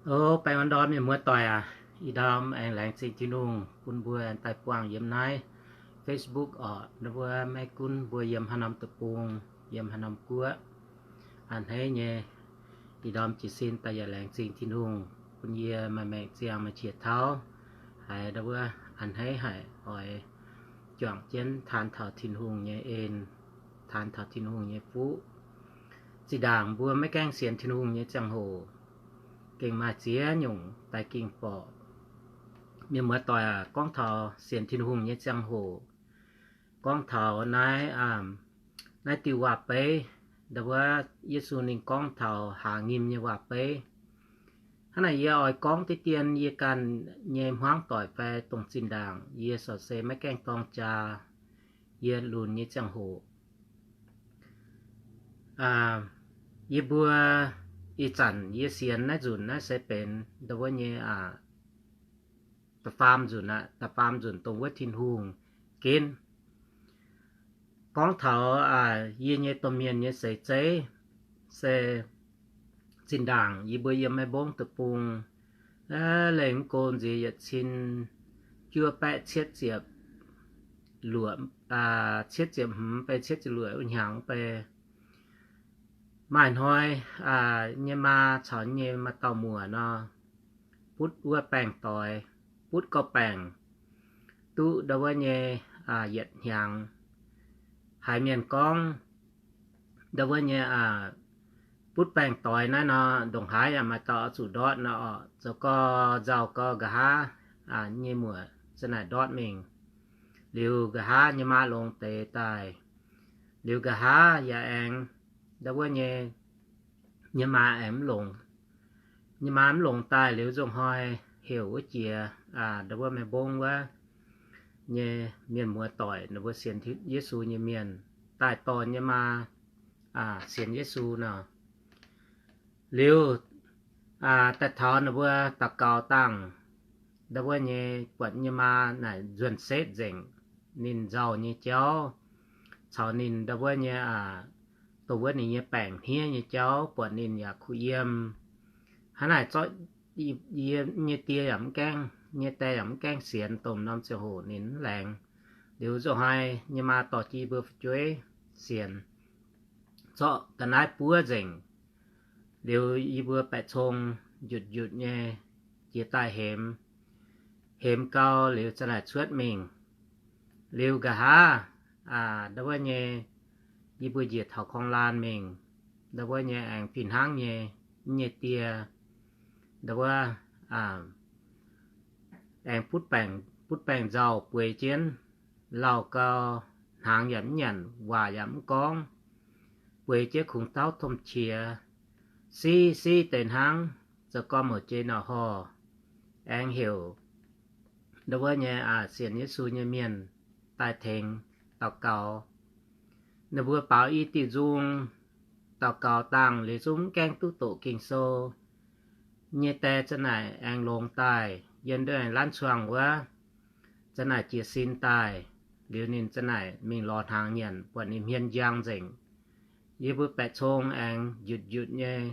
O, baengh orn ndorm mienh muoz-doic aac, ih ndorm aengx laengz zingh Tin-Hungh bun mbuo daaih buangh yiem naaiv Facebook orqc. Ndau wuov maiv gunv mbuo yiem haaix norm deic-bung, yiem haaix norm guoqv, a'hneiv nyei, ih ndorm jiez sin daaih yaac laengz zingh Tin-Hungh bun yie maaih maengc ziangh maaih qiex tauv, haiz ndau wuov a'hneiv haic oix juangc jienv taan taux Tin-Hungh nyei en, taan taux Tin-Hungh nyei fuqv. Zinh ndaangc mbuo maiv gaengh sienx Tin-Hungh nyei ziangh hoc, gengh maaih ziex nyungc daaih gengh borqc. Mienh muoz-doic aac, gorngv taux sienx Tin-Hungh nyei ziangh hoc, gorngv taux naaiv, naaiv diuh waac-beiv, ndau wuov Yesu ninh gorngv taux haaz nyim nyei waac-beiv. Hnangv naaic yie oix gorngv diqv dien yie ganh nyei hmuangv doic fai dongh zinh ndaangc yie corc se maiv gaengh dorng jaa, yie lunx nyei ziangh hoc. Yie mbuo ih zanc yie sienx naaiv nzunc naaiv se benx ndau wuov nyei da'faam nzunc aqv, da'faam nzunc dongh wuov Tin-Hungh ginv. Gorngv taux yie nyei domh mienh nyei seix zeiv, se zinh ndaangc yie mbuo yiem Meiv Mbong deic-bung, leih mv go nziex yietc cin juov baeqv cietv ziepc luoqc, cietv ziepc hmz bei cietv ziepc luoqc wuov hnyangx bei, maaih hnoi nyei maa caux nyei maaih dauh muoc nor, butv wuov baengc doix, butv gauh baengc, duqv ndau wuov nyei yietc hnyangx. Haiz mienh gorngv ndau wuov nyei butv baengc doix naaiv nor, ndongc haaix yaac maaih dauh oix zuqc ndortv nor orqc. Zoux gau nzauh gau nqa'haav nyei muoc za'naaic ndortv mingh. Liuz nqa'haav nyei maa longx deix daaih. Liuz nqa'haav yaac aengx ndau wuov nyei, nyei maa aengx mv longx. Nyei maa mv longx daaih liuz nzunc hnoi heuc wuov jiex ndau wuov Meiv Mbong wuov nyei mienh muoz-doic, ninh mbuo sienx Yesu nyei mienh, daaih dorh nyei maa sienx Yesu nor. Liuz daaih taux ninh mbuo daux gaux dangh, ndau wuov nyei buatc nyei maa naaic nzuonx setv nzengc, ninh nzauh nyei jauv, caux ninh ndau wuov nyei, dongh wuov ninh nyei baengc hniev nyei jauv, buatc ninh yaac kuh yiem. Hnangv naaic zorqv yie nyei die yaac mv gaengh, nyei die yaac mv gaengh sienx, dongh norm ziangh hoc ninh mv laengz. Liuz nzunc hnoi nyei maa dorh jienv yie mbuo fu'jueiv sienx, zorqv ga'naaiv buov nzengc. Liuz yie mbuo baeqc cong njutc njutc nyei jiex daaih hemx, hemx gau liuz za'naaic cuotv mingh. Liuz nqa'haav ndau wuov nyei, yie mbuo njiec taux korng-laanh mingh, ndau wuov nyei aengx fih hnangv nyei, nyei die ndau wuov aengx butv baengc nzauh bueix jienv, lauh gau, hnaangx yaac mv nyanc, waac yaac mv gorngv, bueix jienv kungx tauv tomh qiex, siv siv deix hnangv, zoux gorn mouc jei norqc horh, aengx heuc ndau wuov nyei sienx Yesu nyei mienh daaih tengx daux gaux. Ninh mbuo baaux i diuh nzung daux gaux dangh liuz zungv mv gaengh duqv doqc Ging-Sou. Nyei die za'naaic aengx longx daaih, yiem ndau lanv cuangh wuov, za'naaic jiez sin daaih, liuz ninh za'naaic mingh lorz hnaangx nyanc, buatc ninh hmien njang nzengc. Yie mbuo baeqc cong aengx njutc njutc nyei.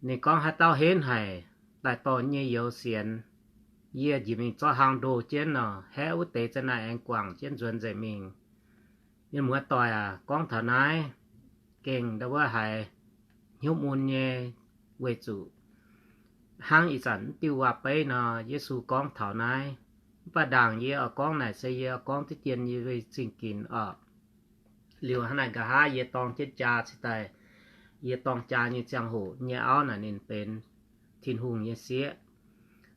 Ninh gorngv, haaix dauh henv haic, daaih dorh nyei youz sienx. Yie njiec mingh zorqv hlang ndo jienv nor, haeqv wuov deix za'naaic aengx guangc jienv nzuonx nzengc mingh. Mienh muoz-doic aac, gorngv taux naaiv gengh ndau wuov haiz hnyouv mun nyei, weic zuqc hnangv ih zanc mv diuh waac-beiv nor, Yesu gorngv taux naaiv. Mv baac ndaangc yie oix gorngv naaic se yie gorngv diqv dien yie nyei zingh ginx orqc. Liuz hnangv naaic nqa'haav yie dorng jienv jaa cingx daaih, yie dorng jaa nyei ziangh hoc nyei auv naaic ninh benx Tin-Hungh nyei sieqv.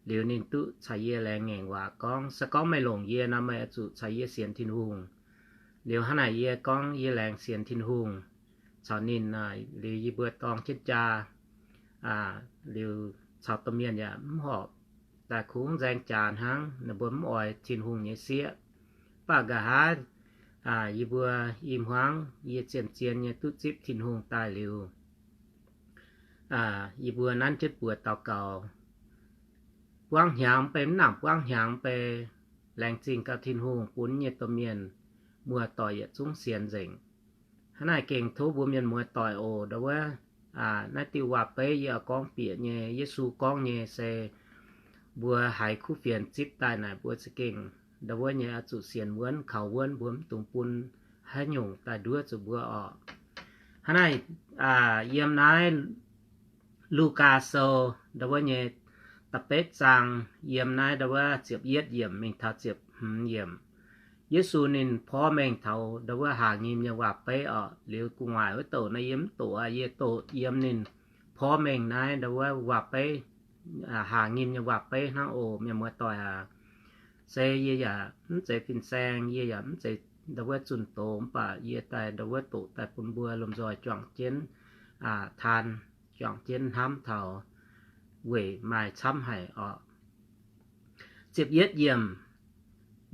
Liuz ninh duqv caux yie laengz ngaengc waac gorngv, se gorngv meih longc yie nor, meih oix zuqc caux yie sienx Tin-Hungh. Liuz hnangv naaic yie gorngv yie laengz sienx Tin-Hungh caux ninh. Liuz yie mbuo dorng jienv jaa, liuz caux domh mienh yaac mv horpc, daaih kungx nzaeng jaax hnangv, ninh mbuo mv oix Tin-Hungh nyei sieqv. Mv baac nqa'haav yie mbuo i hmuangv yie zien-zien nyei duqv zipv Tin-Hungh daaih liuz, yie mbuo nanv jienv buoz daux gaux. Buangv hnyangx bei mv nangc buangv hnyangx bei, laengz zingh gauh Tin-Hungh bun nyei domh mienh muoz-doic yietc zungv sienx nzengc. Hnangv naaic gengh tov mbuo mienh muoz-doic oc, ndau wuov Naaiv diuh waac-beiv yie oix gorngv bieqc nyei, Yesu gorngv nyei se mbuo haiz kuv fienx zipv daaih naaic mbuo za'gengh ndau wuov nyei oix zuqc sienx wuonv kaux wuonv, mbuo mv dungx bun haaix nyungc daaih nduov zuqc mbuo orqc. Hnangv naaiv, yiem naaiv Lugaa Sou ndau wuov nyei da'betv zaang, yiem naaiv ndau wuov ziepc yietv yiemc mingh taux ziepc hmz yiemc, Yesu ninh porv mengh taux ndau wuov haaz nyim nyei waac-beiv orqc. Liuz gu'nguaaic wuov douc naaiv yie mv doqc, yie doqc yiem ninh porv mengh naaiv ndau wuov waac-beiv, haaz nyim nyei waac-beiv hnangv oc, mienh muoz-doic aac. Se yie yaac mv zeiz fin-saeng, yie yaac mv zeiz ndau wuov zunh doz, mv baac yie daaih ndau wuov doqc daaih bun mbuo lomh nzoih juangc jienv taan, juangc jienv hnamv taux weic maaih camv haic orqc. Ziepc yietv yiemc,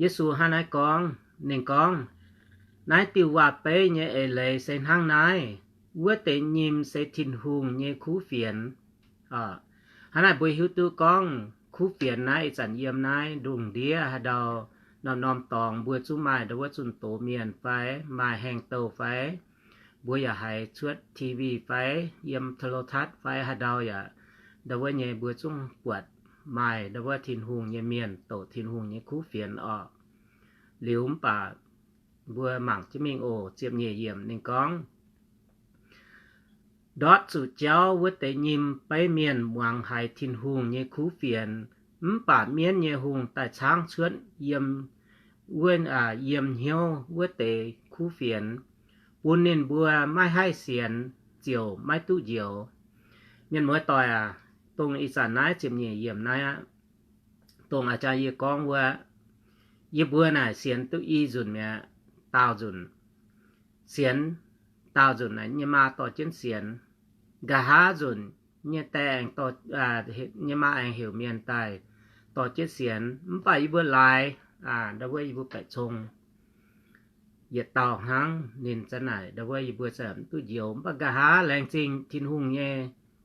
Yesu hnangv naaiv gorngv, ninh gorngv, Naaiv diuh waac-beiv nyei eix leiz se hnangv naaiv, wuov deix nyim se Tin-Hungh nyei kuv fienx. Hnangv naaic mbuo hiuv duqv gorngv kuv fienx naaiv ih zanc yiem naaiv ndongh ndiev haaix ndau, norm-norm dorngx mbuo zungv maaih ndau wuov zunh doz mienh fai maaih haengh douh fai, mbuo yaac haiz cuotv TV fai yiem โทรทัศน์ fai haaix ndau yaac ndau wuov nyei mbuo zungv buatc maaih ndau wuov Tin-Hungh nyei mienh doqc Tin-Hungh nyei kuv fienx orqc. Liuz mv baac mbuo mangc jienv mingh oc. Ziepc nyeic yiemc ninh gorngv, Ndortv zuqc jauv wuov deix nyim beiv mienh muangx haiz Tin-Hungh nyei kuv fienx, mv baac mienv nyei hungh daaih caangv cuotv yiem wuov, yiem hnyouv wuov deix kuv fienx, bun ninh mbuo maiv haih sienx, ziouc maiv duqv njoux. Mienh muoz-doic aac, dongh ih zanc naaiv ziepc nyeic yiemc naaiv aqv, dongh a'jang yie gorngv wuov, yie mbuo naaic sienx duqv i nzunc mi'aqv, daauh nzunc. Sienx daauh nzunc naaic nyei maa dorh jienv sienx. Nqa'haav nzunc nyei die aengx, nyei maa aengx heuc mienh daaih dorh jienv sienx. Mv baac yie mbuo laaix, ndau wuov yie mbuo baeqc cong yietc dauh hnangv, ninh za'naaic ndau wuov yie mbuo za'gengh mv duqv njoux. Mv baac nqa'haav laengz zingh Tin-Hungh nyei,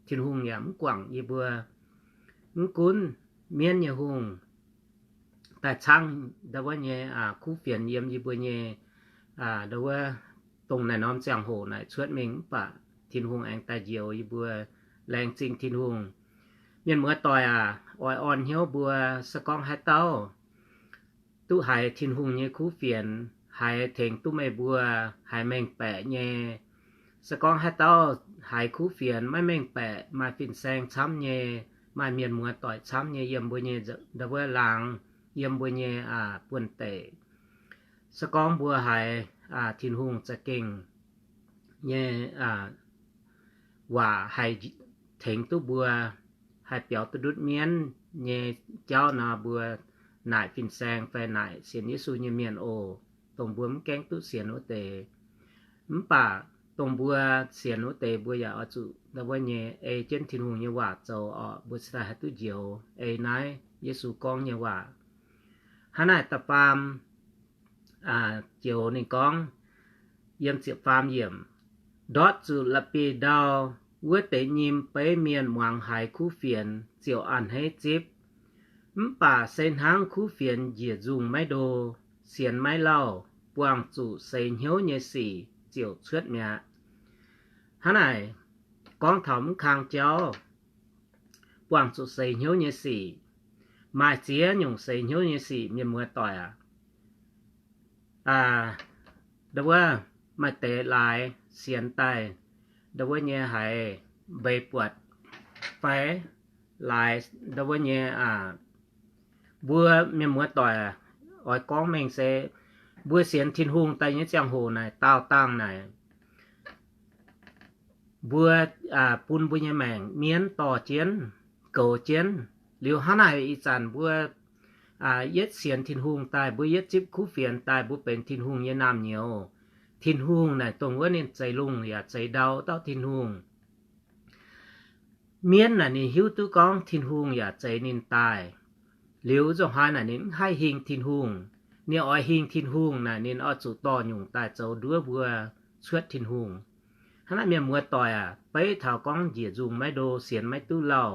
Tin-Hungh yaac mv guangc yie mbuo. Mv gunv mienv nyei hungh daaih caangv ndau wuov nyei kuv fienx yiem yie mbuo nyei ndau wuov dongh naaic norm ziangh hoc naaic cuotv mingh, mv baac Tin-Hungh aengx daaih njoux yie mbuo. Laengz zingh Tin-Hungh. Mienh muoz-doic aac, oix orn hnyouv mbuo, se gorngv haaix dauh duqv haiz Tin-Hungh nyei kuv fienx, haiz tengx duqv meih mbuo, haiz mengh baeqc nyei. Se gorngv haaix dauh haiz kuv fienx maiv mengh baeqc, maaih fin-saeng camv nyei, maaih mienh muoz-doic camv nyei yiem mbuo nyei ndau wuov laangz, yiem mbuo nyei buonv-deic, se gorngv mbuo haiz Tin-Hungh za'gengh nyei waac haih tengx duqv mbuo, haih biaux duqv ndutv mienv nyei jauv nor, mbuo naaic fin-saeng fai naaic sienx Yesu nyei mienh oc, dongh mbuo mv gaengh duqv sienx wuov deix. Mv baac dongh mbuo sienx wuov deix, mbuo yaac oix zuqc ndau wuov nyei ei jienv Tin-Hungh nyei waac zoux orqc, mbuo cingx daaih haih duqv njoux. Ei naaiv Yesu gorngv nyei waac. Hnangv naaic da'faam joux ninh gorngv, yiem ziepc faam yiemc, Ndortv zuqc la'bieiv-ndau wuov deix nyim beiv mienh muangx haiz kuv fienx ziouc a'hneiv zipv. Mv baac se hnangv kuv fienx njiec nzungh maiv ndo, sienx maiv lauh, buangh zuqc seix hnyouv nyei sic ziouc cuotv mi'aqv. Hnangv naaic gorngv taux mv kang jauv, buangh zuqc seix hnyouv nyei sic. Maaih ziex nyungc seix hnyouv nyei sic, mienh muoz-doic aac. Ndau wuov maaih deix laaix sienx daaih ndau wuov nyei haiz mbeix buatc fai laaix ndau wuov nyei, mbuo mienh muoz-doic oix gorngv mengh se mbuo sienx Tin-Hungh daaih nyei ziangh hoc naaic, daauh dangh naaic, mbuo bun mbuo nyei maengc mienv dorh jienv, goux jienv. Liuz hnangv naaic ih zanc mbuo yietv sienx Tin-Hungh daaih, mbuo yietv zipv kuv fienx daaih, mbuo benx Tin-Hungh nyei naamh nyouz. Tin-Hungh naaic dongh wuov ninh zeix lungh yaac zeix ndau dauh Tin-Hungh. Mienv naaic ninh hiuv duqv gorngv Tin-Hungh yaac zeix ninh daaih. Liuz nzunc haaix naaic ninh mv haih hingh Tin-Hungh. Ninh oix hingh Tin-Hungh naaic ninh oix zuqc dorh nyungc daaih zoux nduov mbuo cuotv Tin-Hungh. Hnangv naaic mienh muoz-doic aac, beiv taux gorngv njiec nzungh maiv ndo, sienx maiv duqv lauh,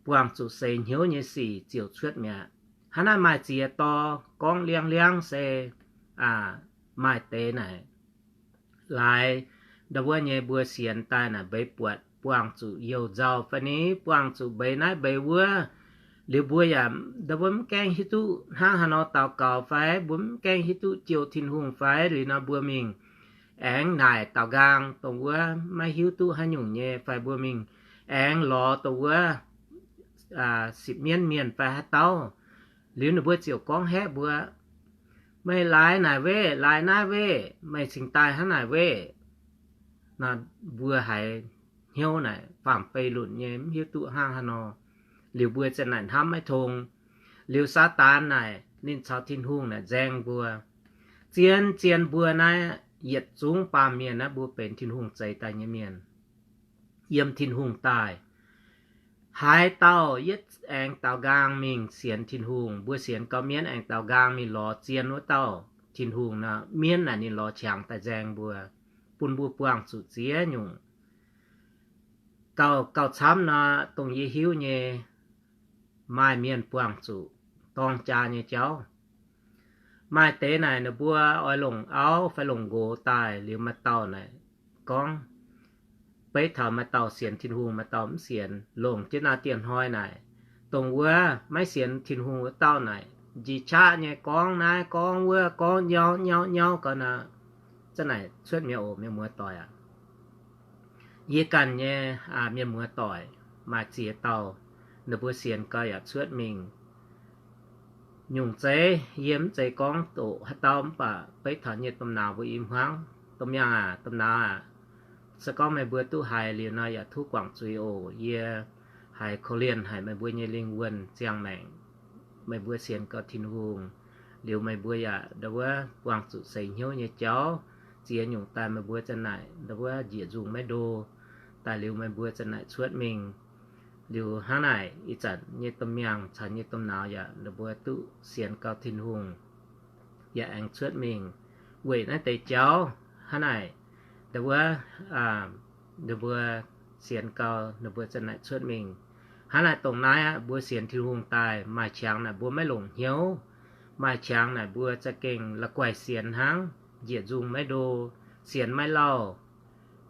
buangh zuqc seix hnyouv nyei sic ziouc cuotv mi'aqv. Hnangv naaic maaih ziex dorh gorngv liangv-liangv se maaih deix naaic laaix ndau wuov nyei mbuo sienx daaih naaic mbeix buatc buangh zuqc youh nzauh fai ni, buangh zuqc mbeix naaiv mbeix wuov. Liuz mbuo yaac ndau wuov mv gaengh hiuv duqv hnangv haaix nor daux gaux fai, mbuo mv gaengh hiuv duqv jouh Tin-Hungh fai, liuz nor mbuo mingh aengx naaic daaux nqaang dongh wuov maiv hiuv duqv haaix nyungc nyei, fai mbuo mingh aengx lorz dongh wuov sipv mienv mienh fai haaix dauh. Liuz ninh mbuo ziouc gorngv haeqv mbuo, meih laaix naaic weqv, laaix naaiv weqv, meih cingx daaih hnangv naaic weqv. Mbuo haiz hnyouv naaic faam-beiv lunc nyei, mv hiuv duqv hnangv haaix nor. Liuz mbuo ziouc naaic hnamv maiv tong. Liuz Saadaan naaic ninh caux Tin-Hungh naaic nzaeng mbuo. Zien-zien mbuo naaiv yietc zungv baamh mienh naaiv mbuo benx Tin-Hungh zeix daaih nyei mienh. Yiem Tin-Hungh daaih, haaix dauh yietv aengx daaux nqaang mingh sienx Tin-Hungh, mbuo sienx gau mienv aengx daaux nqaang mingh lorz zien wuov dauh Tin-Hungh nor, mienv naaic ninh lorz qangx daaih nzaeng mbuo, bun mbuo buangh zuqc ziex nyungc. Gauh, gauh camv nor, dongh yie hiuv nyei, maaih mienh buangh zuqc dorng jaa nyei jauv. Maaih deix naaic ninh mbuo oix longc auv fai longc nqox daaih liuz maaih dauh naaic gorngv, beiv taux maaih dauh sienx Tin-Hungh, maaih dauh mv sienx. Longc jienv naaiv dieh hnoi naaic, dongh wuov maiv sienx Tin-Hungh wuov dauh naaic njiec qaqv nyei gorngv naaiv gorngv wuov, gorngv nyauv nyauv nyauv gau nor, za'naaic cuotv mi'aqv oc, mienh muoz-doic aac. Yie ganh nyei mienh muoz-doic maaih ziex dauh, ninh mbuo sienx gau yaac cuotv mingh. Nyungc zeiv yie mv zeiz gorngv doqc haaix dauh, mv baac beiv taux nyei domh nauz mbuo i hmuangv. Domh miangh aac, domh nauz aac, se gorngv meih mbuo duqv haiz liuz nor yaac tov guangc zuiz oc. Yie haiz korv-lienh haic meih mbuo nyei lingh wuonh ziangh maengc. Meih mbuo sienx gau Tin-Hungh, liuz meih mbuo yaac ndau wuov buangh zuqc seix hnyouv nyei jauv. Ziex nyungc daaih meih mbuo za'naaic ndau wuov njiec nzungh maiv ndo. Daaih liuz meih mbuo za'naaic cuotv mingh. Liuz hnangv naaic ih zanc nyei domh miangh caux nyei domh nauz yaac ninh mbuo duqv sienx gau Tin-Hungh, yaac aengx cuotv mingh. Weic naaiv deix jauv hnangv naaic, ndau wuov ninh mbuo sienx gau, ninh mbuo za'naaic cuotv mingh. Hnangv naaic dongh naaiv aqv, mbuo sienx Tin-Hungh daaih maaih qangx naaic mbuo maiv longc hnyouv. Maaih qangx naaic mbuo za'gengh la'guaih sienx hnangv, njiec nzungh maiv ndo, sienx maiv lauh.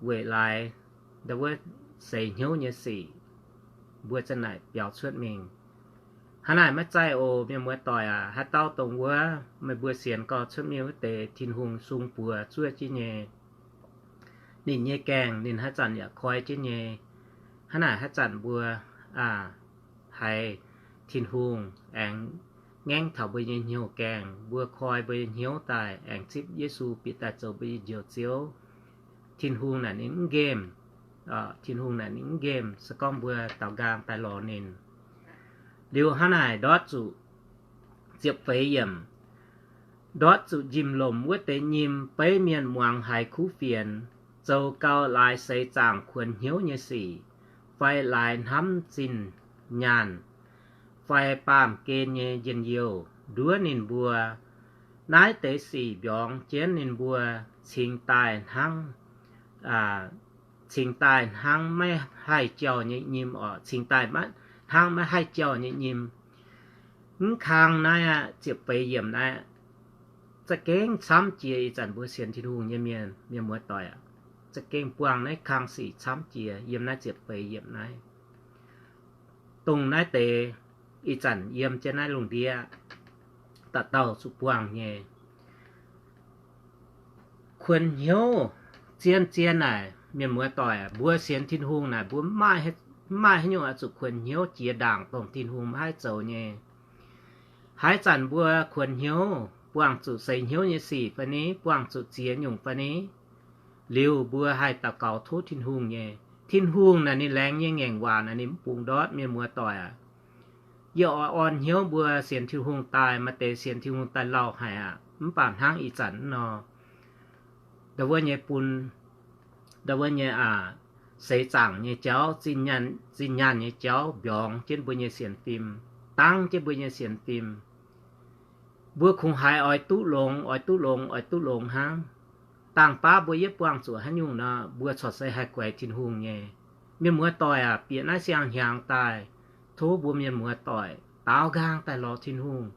Weic laaix ndau wuov seix hnyouv nyei sic, mbuo za'naaic biaux cuotv mingh. Hnangv naaic maiv zaih oc, mienh muoz-doic aac. Haaix dauh dongh wuov meih mbuo sienx gau cuotv mingh wuov deix, Tin-Hungh sung buoz zuov jienv nyei. Ninh nyei gaengh ninh haaix zanc yaac koi jienv nyei. Hnangv naaic haaix zanc mbuo haiz Tin-Hungh aengx ngaengv taux mbuo nyei hnyouv gaengh, mbuo koi mbuo nyei hnyouv daaih aengx zipv Yesu bieqc daaih zoux mbuo nyei Njoux Ziouv. Tin-Hungh naaic ninh mv nqemh. Tin-Hungh naaic ninh mv nqemh se gorngv mbuo daaux nqaang daaih lorz ninh. Liuz hnangv naaic ndortv zuqc ziepc feix yiemc, ndortv zuqc njimv-lomc wuov deix nyim beiv mienh muangx haiz kuv fienx, zoux gau laaix seix zaangc kuonx hnyouv nyei sic, fai laaix hnamv zinh nyaanh, fai baamh gen nyei njien-youh nduov ninh mbuo. Naaiv deix sic mbiorngz jienv ninh mbuo cingx daaih hnangv, cingx daaih hnangv maiv haih jauh nyei nyim oc, cingx daaih hnangv maiv haih jauh nyei nyim. Mv kang naaiv aqv, ziepc feix yiemc naaiv za'gengh camv jiex ih zanc mbuo sienx Tin-Hungh nyei mienh, mienh muoz-doic aac. Za'gengh buangh naaiv kang sic camv jiex yiem naaiv ziepc feix yiemc naaiv. Dongh naaiv deix ih zanc yiem jienv naaiv lungh ndiev dauh dauh zuqc buangh nyei kuonx hnyouv. Zien-zien naaic, mienh muoz-doic, mbuo sienx Tin-Hungh naaic, mbuo mv maaih haaix nyungc oix zuqc kuonx hnyouv jiex ndaangc dongh Tin-Hungh maiv haih zoux nyei. Haaix zanc mbuo kuonx hnyouv, buangh zuqc seix hnyouv nyei sic fai ni, buangh zuqc ziex nyungc fai ni, liuz mbuo haih daux gaux tov Tin-Hungh nyei. Tin-Hungh naaic ninh laengz nyei ngaengc waac naaic ninh mv bungx ndortv, mienh muoz-doic aac. Yie oix orn hnyouv mbuo sienx Tin-Hungh daaih, maaih deix sienx Tin-Hungh daaih lauh haic aqv. Mv baac hnangv ih zanc nor, ndau wuov nyei bun, ndau wuov nyei aac, seix zaangc nyei jauv, zinh nyaanh nyei jauv mbiorngz jienv mbuo nyei sienx fim, dangv jienv mbuo nyei sienx fim. Mbuo kungx haiz oix duqv longx, oix duqv longx, oix duqv longx hnangv. Dangh baav mbuo yietv buangh zuqc haaix nyungc nor, mbuo corc se haih guaix Tin-Hungh nyei. Mienh muoz-doic aac, bieqc naaiv siang-hnyangx daaih, tov mbuo mienh muoz-doic daaux nqaang daaih lorz Tin-Hungh,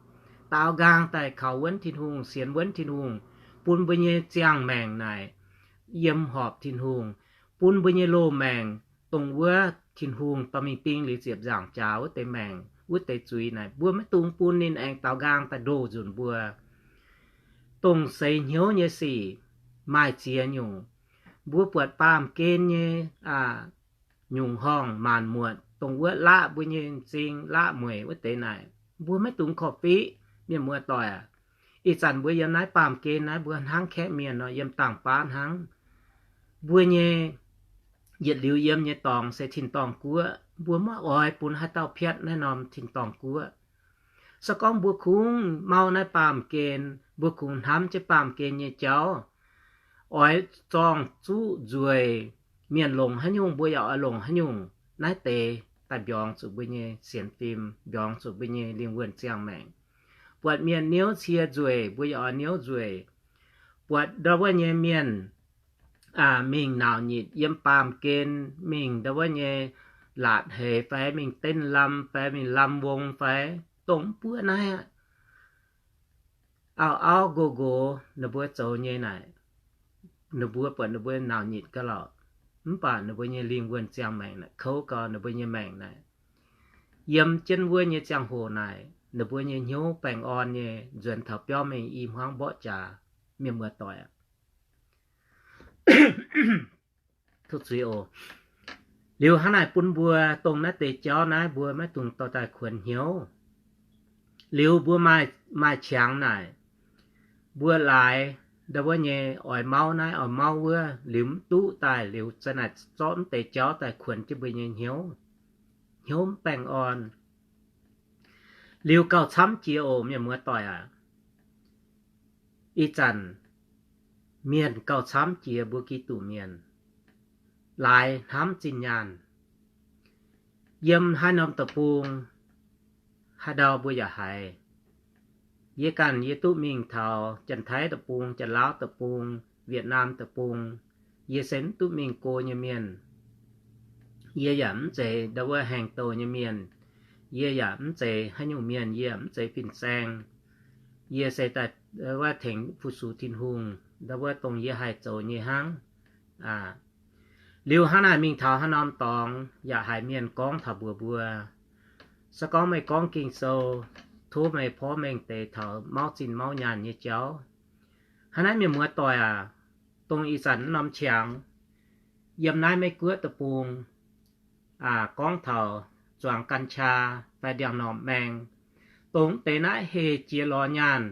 daaux nqaang daaih kaux wuonv Tin-Hungh, sienx wuonv Tin-Hungh, bun mbuo nyei ziangh maengc naaic yiem horpc Tin-Hungh, bun mbuo nyei loz-maengc, dongh wuov Tin-Hungh dorh mingh ding liuz ziepc nzaangc jaax wuov deix maengc, wuov deix zuiz naaic, mbuo maiv dungx bun ninh aengx daaux nqaang daaih ndoh nzunc mbuo. Dongh seix hnyouv nyei sic maaih ziex nyungc. Mbuo buatc baamh gen nyei nyungc horngh maanc muotc, dongh wuov laqv mbuo nyei m'zing, laqv mueic wuov deix naaic, mbuo maiv dungx korv-fiqv. Mienh muoz-doic aac, ih zanc mbuo yiem naaiv baamh gen naaiv, mbuo hnangv kaeqv mienh nor, yiem dangh baav hnangv. Mbuo nyei yietc liuz yiem nyei dorngx se tin-dorngh guoqv. Mbuo maiv oix bun haaix dauh piatv naaiv norm tin-dorngh guoqv. Se gorngv mbuo kungx mau naaiv baamh gen, mbuo kungx hnamv jienv baamh gen nyei jauv, oix zorng zuqv nzueic, mienh longc haaix nyungc mbuo yaac oix longc haaix nyungc. Naaiv deix daaih mbiorngz zuqc mbuo nyei sienx fim, mbiorngz zuqc mbuo nyei lingh wuonh ziangh maengc. Buatc mienh niouv cie nzueic, mbuo yaac oix niouv nzueic. Buatc ndau wuov nyei mienh mingh nauc nyitc yiem baamh gen, mingh ndau wuov nyei laatc heix fai mingh denv lam fai mingh lam wong fai dongh mv buov naaiv aqv, auv-auv nqox-nqox ninh mbuo zoux nyei naaic, ninh mbuo buatc ninh mbuo nauc nyitc gauh lorqc, mv baac ninh mbuo nyei lingh wuonh ziangh maengc naaic kouv gau ninh mbuo nyei maengc naaic. Yiem jienv wuov nyei ziangh hoc naaic, ninh mbuo nyei hnyouv baengh orn nyei, nzuonx taux biauv mengh i hmuangv mborqv jaax. Mienh muoz-doic aac, liuz hnangv naaic bun mbuo dongh naaiv deix jauv naaiv mbuo maiv dungx dorh daaih kuonx hnyouv. Liuz mbuo maaih qangx naaic, mbuo laaix ndau wuov nyei oix mauv naaiv oix mauv wuov, liuz mv duqv daaih liuz za'naaic zorqv mv deix jauv daaih kuonx jienv mbuo nyei hnyouv, hnyouv mv baengh orn. Liuz gauh camv jiex oc, mienh muoz-doic aac. Ih zanc mienh gauh camv jiex mbuo Giduc mienh, laaix hnamv zinh nyaanh. Yiem haaix norm deic-bung, haaix ndau mbuo yaac haiz. Yie ganh yie duqv mingh taux Janx-Taiv deic-bung, Janx-Laauv deic-bung, Wietc Naam deic-bung, yie se mv duqv mingh go nyei mienh. Yie yaac mv zeiz ndau wuov haengh douh nyei mienh. Yie yaac mv zeiz haaix nyungc mienh, yie yaac mv zeiz fin-saeng. Yie se daaih wuov tengx fu-sux Tin-Hungh, ndau wuov dongh yie haih zoux nyei hnangv. Liuz hnangv naaic mingh taux haaix norm dorngx yaac haiz mienh gorngv taux mbuox mbuo, se gorngv meih gorngv Ging-Sou, tov meih porv mengh deix taux mauv zinh mauv nyaanh nyei jauv. Hnangv naaiv mienh muoz-doic aac, dongh ih zanc norm qangx yiem naaiv Meiv Guoqv deic-bung gorngv taux zuangx กัญชา fai ndiangx-normc maeng, dongh deix naaiv heh jiex lorz nyaanh.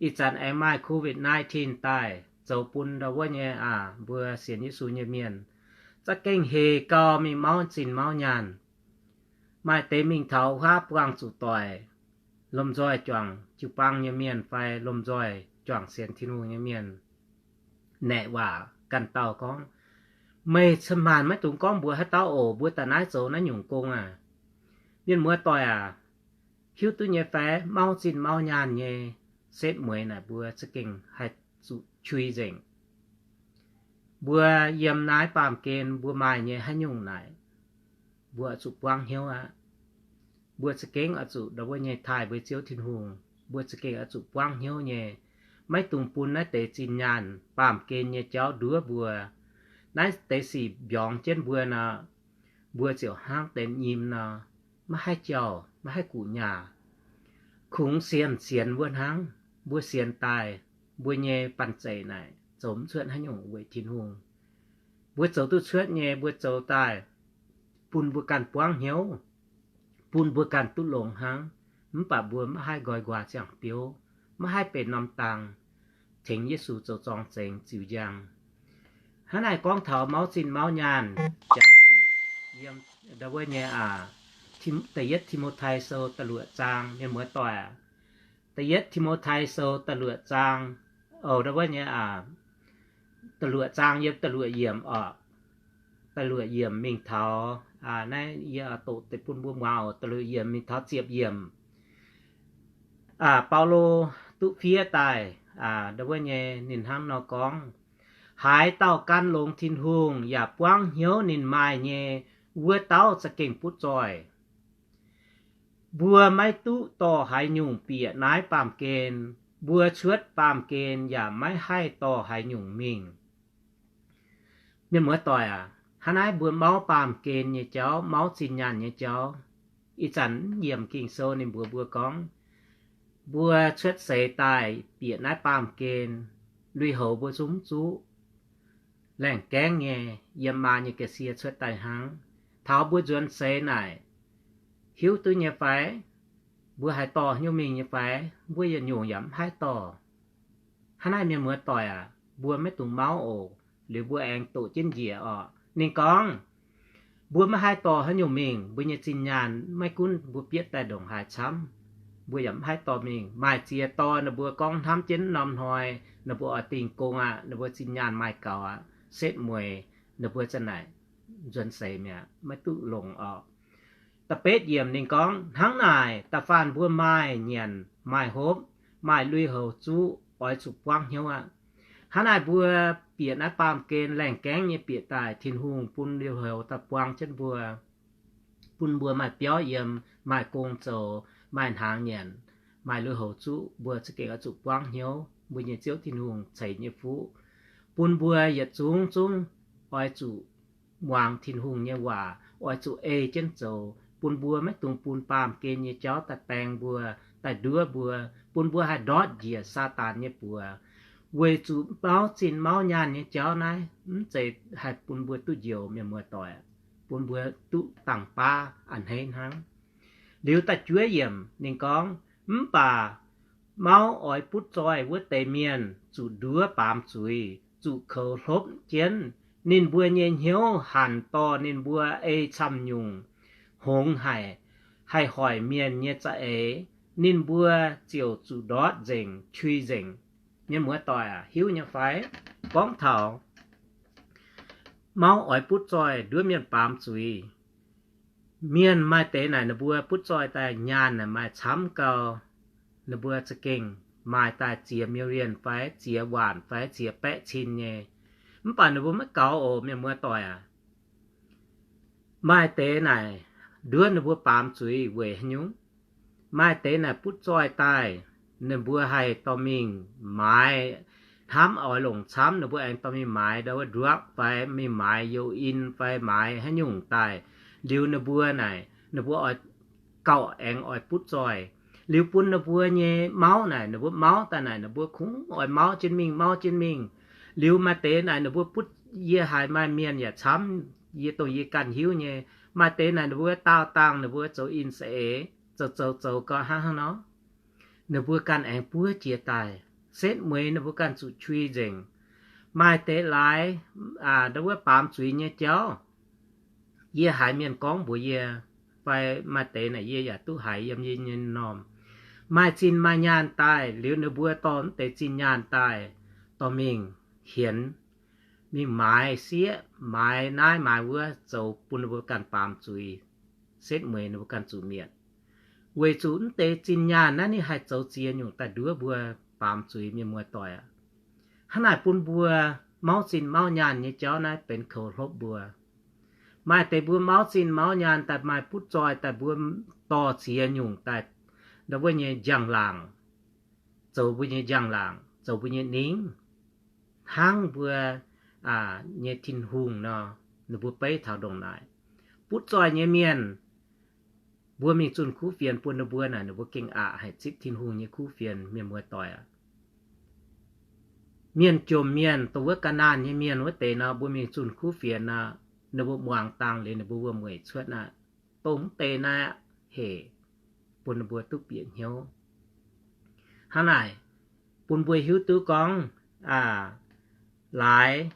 Ih zanc aengx maaih Covid nineteen daaih zoux bun ndau wuov nyei aac, mbuo sienx Yesu nyei mienh za'gengh heh gau mingh mauv zinh mauv nyaanh. Maaih deix mingh taux huaav buangh zuqc doic, lomh nzoih juangc jiu-baang nyei mienh fai lomh nzoih juangc sienx Tin-Hungh nyei mienh naeqc waac ganh dauh gorngv, meih cin-maanc maiv dungx gorngv mbuox haaix dauh oc, mbuo daaih naaiv zoux naaiv nyungc gong aac. Mienh muoz-doic aac, hiuv duqv nyei fai mauv zinh mauv nyaanh nyei setv mueiz naaic mbuo za'gengh haih zuqc qui nzengc. Mbuo yiem naaiv baamh gen mbuo maaih nyei haaix nyungc naaic, mbuo oix zuqc buangv hnyouv aqv. Mbuo za'gengh oix zuqc ndau wuov nyei taaih mbuo Ziouv Tin-Hungh. Mbuo za'gengh oix zuqc buangv hnyouv nyei, maiv dungx bun naaiv deix zinh nyaanh baamh gen nyei jauv nduov mbuo. Naaiv deix sic mbiorngz jienv mbuo nor, mbuo ziouc hnangv deix nyim nor, maiv haih jauh, maiv haih guqc nyaah. Kungx sienx sienx wuov hnangv, mbuo sienx daaih, mbuo nyei banh zeic naaic zoux mv cuotv haaix nyungc weic Tin-Hungh. Mbuo zoux duqv cuotv nyei mbuo zoux daaih bun mbuo ganh buangv hnyouv, bun mbuo ganh duqv longx hnangv. Mv baac mbuo maiv haih nqoi nquaah ziangh biouv, maiv haih benx norm dang tengx Yesu zoux zorng-zengx ziux njang. Hnangv naaic gorngv taux mauv zinh mauv nyaanh, jangx zuqc yiem ndau wuov nyei aac, Da'yietv Ti^mo^tai Sou da'luoqc zaang, mienh muoz-doic aac. Da'yietv Ti^mo^tai Sou da'luoqc zaang, oc, ndau wuov nyei aac, da'luoqc zaang yiem da'luoqc yiemc oc. Da'luoqc yiemc mingh taux, naaiv yie doqc deix bun mbuo muangx oc, da'luoqc yiemc mingh taux ziepc yiemc. Baulo duqv fiev daaih ndau wuov nyei ninh hnangv nor gorngv, haaix dauh gan longx Tin-Hungh yaac buangv hnyouv ninh maaih nyei, wuov dauh za'gengh butv zoih. Mbuo maiv duqv dorh haaix nyungc bieqc naaiv baamh gen. Mbuo cuotv baamh gen yaac maiv haih dorh haaix nyungc mingh. Mienh muoz-doic aac, hnangv naaiv mbuo mauv baamh gen nyei jauv, mauv zinh nyaanh nyei jauv, ih zanc mv yiemc Ging-Sou ninh mbuox mbuo gorngv, mbuo cuotv seix daaih bieqc naaiv baamh gen, lui-houx mbuo zungv zuqv laengh gaengv nyei yiem maa nyei ga'sie cuotv daaih hnangv. Taux mbuo nzuonx seix naaic, hiuv duqv nyei fai? Mbuo haih dorh haaix nyungc mingh nyei fai? Mbuo yietc nyungc yaac mv haih dorh. Hnangv naaiv mienh muoz-doic aac, mbuo maiv dungx mauv oc. Liuz mbuo aengx doqc jienv njiec orqc. Ninh gorngv, mbuo maiv haih dorh haaix nyungc mingh, mbuo nyei zinh nyaanh maiv gunv mbuo bieqc daaih ndongc haaix camv, mbuo yaac mv haih dorh mingh. Maaih ziex dorh ninh mbuo gorngv hnamv jienv norm hnoi ninh mbuo oix dingh gong aqv, ninh mbuo zinh nyaanh maaih gaux aqv, setv mueiz ninh mbuo za'naaic nzuonx seix mi'aqv, maiv duqv longc orqc. Da'betv yiemc ninh gorngv, hnangv naaic, da'faanh mbuo maaih nyanc, maaih hopv, maaih lui-houx zuqv, oix zuqc buangv hnyouv aqv. Hnangv naaic mbuo bieqc naaiv baamh gen laengh gaengv nyei bieqc daaih, Tin-Hungh bun lui-houx daaih buang jienv mbuo, bun mbuo maaih biauv yiem, maaih gong zoux, maaih hnaangx nyanc, maaih lui-houx zuqv, mbuo za'gengh oix zuqc buangv hnyouv. Mbuo nyei Ziouv Tin-Hungh ceix nyei fuqv bun mbuo yietc zungv zungv oix zuqc muangx Tin-Hungh nyei waac, oix zuqc ei jienv zoux, bun mbuo maiv dungx bun baamh gen nyei jauv daaih baeng mbuo, daaih nduov mbuo, bun mbuo haih ndortv njiec Saadaan nyei buoz. Weic zuqc mauv zinh mauv nyaanh nyei jauv naaiv mv zeiz haih bun mbuo duqv njoux, mienh muoz-doic, bun mbuo duqv dangh baav a'hneiv hnangv. Liuz da'juov yiemc ninh gorngv, mv baac mauv oix butv zoih wuov deix mienh zuqc nduov baamz zuiz, zuqc koux hlopv jienv. Ninh mbuo nyei hnyouv hanc dorh ninh mbuo ei camv-nyungc hngongx haic, haih hoic mienh nyei za'eix. Ninh mbuo ziouc zuqc ndortv nzengc, qui nzengc. Mienh muoz-doic aac, hiuv nyei fai? Gorngv taux mauv oix butv zoih nduov mienh baamz zuiz. Mienh maaih deix naaic ninh mbuo butv zoih daaih nyaanh naaic maaih camv gau, ninh mbuo za'gengh maaih daaih ziex million fai ziex waanc fai ziex baeqv cin nyei. Mv baac ninh mbuo maiv gaux oc, mienh muoz-doic aac. Maaih deix naaic nduov ninh mbuo baamz zuiz weic haaix nyungc? Maaih deix naaic butv zoih daaih, ninh mbuo haih dorh mingh maaiz, hnamv oix longc camv, ninh mbuo aengx dorh mingh maaiz ndau wuov drug fai mingh maaiz youz-in fai maaiz haaix nyungc daaih. Liuz ninh mbuo naaic, ninh mbuo oix gauh aengx oix butv zoih. Liuz bun ninh mbuo nyei mauv naaic, ninh mbuo mauv daaih naaic, ninh mbuo kungx oix mauv jienv mingh, mauv jienv mingh. Liuz maaih deix naaic ninh mbuo butv, yie haiz maaih mienh yaac camv, yie dongh yie ganh hiuv nyei. Maaih deix naaic ninh mbuo daauh dangh ninh mbuo zoux in saeng-eix, zoux zoux zoux gau hnangv haaix nor, ninh mbuo ganh aengx buov jiex daaih, setv mueiz ninh mbuo ganh zuqc qui nzengc. Maaih deix laaix ndau wuov baamz zuiz nyei jauv, yie haiz mienh gorngv mbuox yie, fai maaih deix naaic yie yaac duqv haiz yiem yie nyei m'normh. Maaih zinh maaih nyaanh daaih liuz ninh mbuo dorh mv deix zinh nyaanh daaih, dorh mingh hienx, mingh maaiz sieqv, maaiz naaiv maaiz wuov, zoux bun ninh mbuo ganh baamz zuiz, setv mueiz ninh mbuo ganh zuqc mietc. Weic zuqc mv deix zinh nyaanh naaiv ninh haih zoux ziex nyungc daaih nduov mbuo baamz zuiz, mienh muoz-doic aac. Hnangv naaic bun mbuo mauv zinh mauv nyaanh nyei jauv naaiv benx koux hlopv mbuo. Maaih deix mbuo mauv zinh mauv nyaanh daaih maaih butv zoih daaih mbuo dorh ziex nyungc daaih, ndau wuov nyei njang-laangc, zoux mbuo nyei njang-laangc, zoux mbuo nyei ningv, hnangv mbuo nyei Tin-Hungh nor, ninh mbuo beiv taux ndongc naaic. Butv zoih nyei mienh, mbuo mingh zunh kuv fienx bun ninh mbuo naaic, ninh mbuo gengh aqc haic zipv Tin-Hungh nyei kuv fienx, mienh muoz-doic aac. Mienh jomc mienh, dongh wuov ga'naanh nyei mienh wuov deix nor, mbuo mingh zunh kuv fienx nor, ninh mbuo muangx dangh liuz ninh mbuo wuom-mueic cuotv aqv. Dongh mv deix naaiv hec bun ninh mbuo duqv bieqc hnyouv. Hnangv naaic, bun mbuo hiuv duqv gorngv, laaix,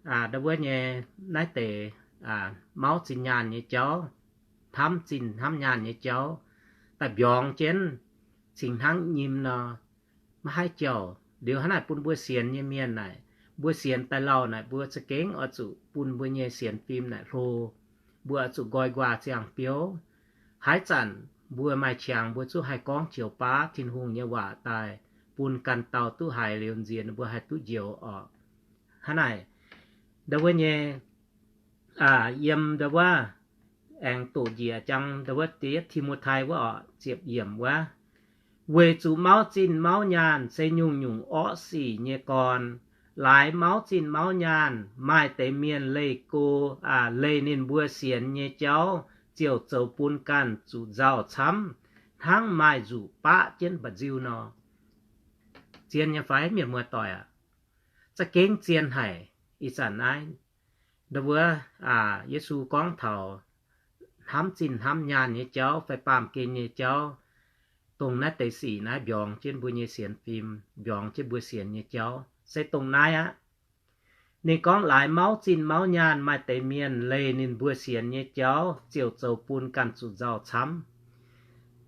ndau wuov nyei, naaiv deix mauv zinh nyaanh nyei jauv, hnamv zinh hnamv nyaanh nyei jauv, daaih mbiorngz jienv cingx hnangv nyim nor, maiv haih jauh. Liuz hnangv naaic bun mbuo sienx nyei mienh naaic, mbuo sienx daaih lauh naaic, mbuo za'gengh oix zuqc bun mbuo nyei sienx fim naaic hlo. Mbuo oix zuqc nqoi nquaah ziangh biouv. Haaix zanc mbuo maaih qangx, mbuo zungv haih gorngv joux baav Tin-Hungh nyei waac daaih bun ganh dauh duqv haiz liuz nziex ninh mbuo haih duqv njoux orqc. Hnangv naaic, ndau wuov nyei, yiem ndau wuov, aengx doqc njiec jangx ndau wuov diev Ti^mo^tai wuov orqc, ziepc yiemc wuov, weic zuqc mauv zinh mauv nyaanh se nyungc-nyungc orqv sic nyei gorn. Laaix mauv zinh mauv nyaanh maaih deix mienh leih go, aa, leih ninh mbuo sienx nyei jauv ziouc zoux bun ganh zuqc nzauh camv, hnangv maaih nzuqc baqv jienv mba'nziu nor. Zien nyei fai, mienh muoz-doic aac? Za'gengh zien haic. Ih zanc naaiv, ndau wuov, aa, Yesu gorngv taux hnamv zinh hnamv nyaanh nyei jauv fai baamh gen nyei jauv, dongh naaiv deix sic naaiv mbiorngz jienv mbuo nyei sienx fim, mbiorngz jienv mbuo sienx nyei jauv se dongh naaiv aqv. Ninh gorngv, laaix mauv zinh mauv nyaanh maaih deix mienh leih ninh mbuo sienx nyei jauv ziouc zoux bun ganh zuqc nzauh camv.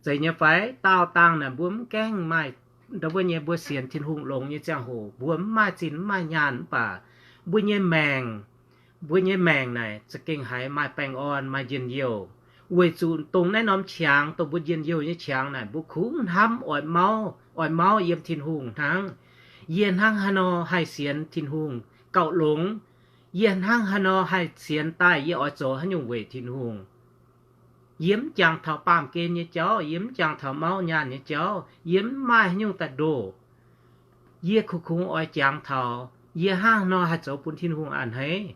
Zeiz nyei fai? Daauh dangh naaic mbuo mv gaengh maaih, ndau wuov nyei, mbuo sienx Tin-Hungh longx nyei ziangh hoc mbuo mv maaih zinh mv maaih nyaanh, mv baac mbuo nyei maengc, mbuo nyei maengc naaic za'gengh haiz maaih baengh orn, maaih njien-youh. Weic zuqc dongh naaiv norm qangx, dongh mbuo njien-youh nyei qangx naaic, mbuo kungx hnamv oix mauv, oix mauv yiem Tin-Hungh hnangv. Yie hnangv haaix nor haih sienx Tin-Hungh gauh longx? Yie hnangv haaix nor haih sienx daaih yie oix zoux haaix nyungc weic Tin-Hungh? Yie mv jangx taux baamh gen nyei jauv, yie mv jangx taux mauv nyaanh nyei jauv, yie mv maaih haaix nyungc daaih ndoh. Yie kungx kungx oix jangx taux yie hnangv haaix nor haih zoux bun Tin-Hungh a'hneiv.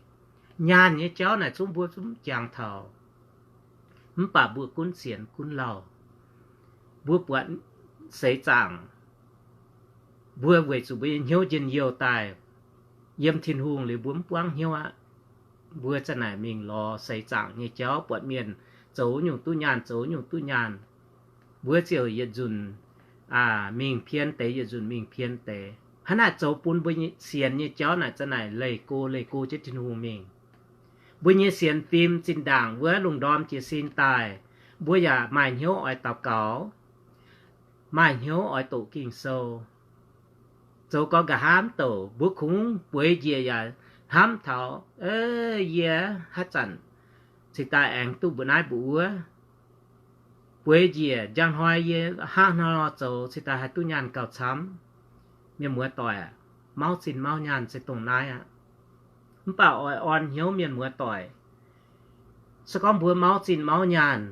Nyaanh nyei jauv naaic zungv mbuo zungv mv jangx taux. Mv baac mbuo gunv sienx gunv lauh, mbuo buatc seix zaangc, mbuo weic zuqc mbuo nyei hnyouv njien-youh daaih yiem Tin-Hungh liuz mbuo mv buangv hnyouv aqv. Mbuo za'naaic mingh lorz seix zaangc nyei jauv, buatc mienh zoux nyungc duqv nyaanh, zoux nyungc duqv nyaanh, mbuo ziouc yietc nzunc mingh pien deix, yietc nzunc mingh pien deix. Hnangv naaic zoux bun mbuo sienx nyei jauv naaic za'naaic leih go leih go jienv Tin-Hungh mingh. Mbuo nyei sienx fim zinh ndaangc wuov lungh ndorm jiez sin daaih, mbuo yaac maaih hnyouv oix daux gaux, maaih hnyouv oix doqc Ging-Sou. Zoux gau nqa'haav mv douc mbuo kungx bueix njiec yaac hnamv taux, yie haaix zanc cingx daaih aengx duqv mbuoqc naaiv mbuoqc wuov. Bueix njiec njang hnoi yie hnangv haaix nor zoux cingx daaih haih duqv nyaanh gauh camv. Mienh muoz-doic aac, mauv zinh mauv nyaanh se dongh naaiv aqv. Mv baac oix orn hnyouv, mienh muoz-doic, se gorngv mbuo mauv zinh mauv nyaanh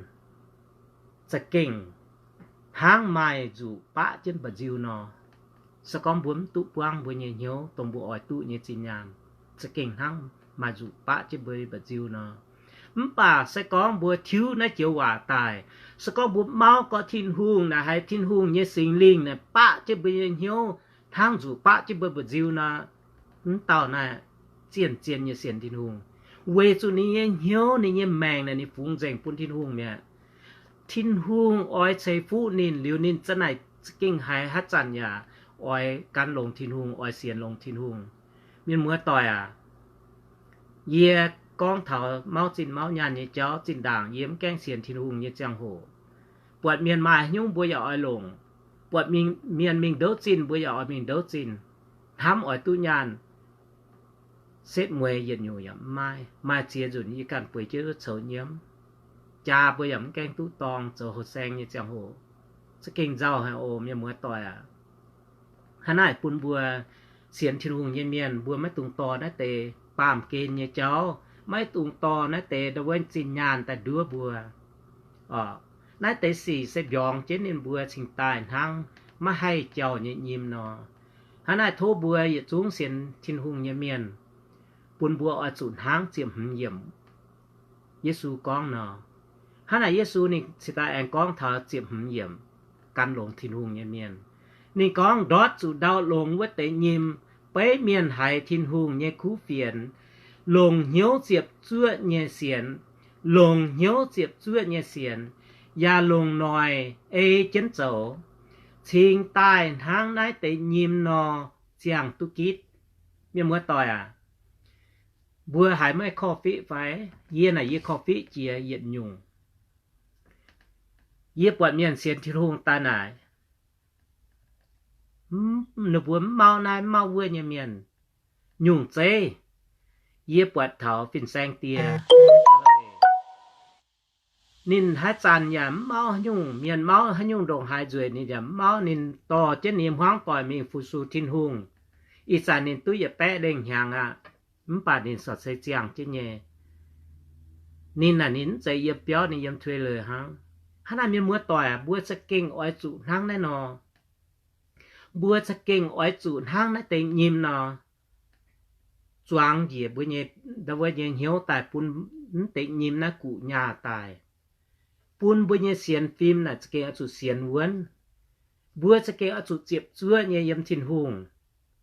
za'gengh hnangv maaih nzuqc baqv jienv mba'nziu nor, se gorngv mbuo mv duqv buangv mbuo nyei hnyouv dongh mbuo oix duqv nyei zinh nyaanh, za'gengh hnangv maaih nzuqc baqv jienv mbuo mba'nziu nor. Mv baac se gorngv mbuo tiuv naaiv joux waac daaih, se gorngv mbuo mauv gorx Tin-Hungh naaic haiz Tin-Hungh nyei Singx Lingh naaic baqv jienv mbuo nyei hnyouv hnangv nzuqc baqv jienv mbuo mba'nziu nor, mv dauh naaic zien-zien nyei sienx Tin-Hungh, weic zuqc ninh nyei hnyouv, ninh nyei maengc naaic ninh fungx nzengc bun Tin-Hungh mi'aqv. Tin-Hungh oix ceix fuqv ninh liuz, ninh za'naaic za'gengh haiz haaix zanc yaac oix gan longx Tin-Hungh, oix sienx longx Tin-Hungh. Mienh muoz-doic aac, yie gorngv taux mauv zinh mauv nyaanh nyei jauv zinh ndaangc yie mv gaengh sienx Tin-Hungh nyei ziangh hoc, buatc mienh maaih haaix nyungc mbuo yaac oix longc, buatc mienh mingh ndouv zinh mbuo yaac oix mingh ndouv zinh, hnamv oix duqv nyaanh, setv mueiz yietc nyungc yaac mv maaih. Maaih ziex nzunc yie ganh bueix jienv wuov coux nyiemv, jaa mbuo yaac mv gaengh duqv dorng, zoux houh saeng nyei ziangh hoc. Za'gengh nzauh haic oc, mienh muoz-doic aac. Hnangv naaic bun mbuo sienx Tin-Hungh nyei mienh, mbuo maiv dungx dorh naaiv deix baamh gen nyei jauv, maiv dungx dorh naaiv deix ndau wuov zinh nyaanh daaih nduov mbuo. Naaiv deix sic se mbiorngz jienv ninh mbuo cingx daaih hnangv maiv haih jauh nyei nyim nor. Hnangv naaic tov mbuo yietc zungv sienx Tin-Hungh nyei mienh, bun mbuo oix zuqc hnangv ziepc hmz yiemc Yesu gorngv nor. Hnangv naaic Yesu ninh cingx daaih aengx gorngv taux ziepc hmz yiemc gan longx Tin-Hungh nyei mienh. Ninh gorngv, ndortv zuqc ndau longx wuov deix nyim, beiv mienh haiz Tin-Hungh nyei kuv fienx, longc hnyouv ziepc zuoqv nyei sienx, longc hnyouv ziepc zuoqv nyei sienx, yaac longc noic ei jienv zoux, cingx daaih hnangv naaiv deix nyim nor ziangh duqv gitv. Mienh muoz-doic aac, mbuo haiz maiv korv-fiqv fai? Yie naaic yie korv-fiqv jiex yietc nyungc. Yie buatc mienh sienx Tin-Hungh daaih naaic, ninh mbuo mv mauv naaiv mv mauv wuov nyei mienh, nyungc zeiv. Yie buatc taux fin-saeng die, ninh haaix zanc yaac mv mauv haaix nyungc, mienh mauv haaix nyungc ndongc haaix nzueic ninh yaac mv mauv. Ninh dorh jienv ninh nyei hmuangv doic mingh fu-sux Tin-Hungh. Ih zanc ninh duqv yietc baeqv lengh hnyangx aqv, mv baac ninh corc se ziangh jienv nyei. Ninh naaic ninh mv zeiz yiem biauv, ninh yiem tuei leiz hnangv. Hnangv naaic mienh muoz-doic aac, mbuo za'gengh oix zuqc hnangv naaiv nor. Mbuo za'gengh oix zuqc hnangv naaiv deix nyim nor. zuangx njiec mbuo nyei, ndau wuov nyei hnyouv daaih bun mv deix nyim naaiv guqc nyaah daaih, bun mbuo nyei sienx fim naaic za'gengh oix zuqc sienx wuonv. Mbuo za'gengh oix zuqc ziepc zuoqv nyei yiem Tin-Hungh.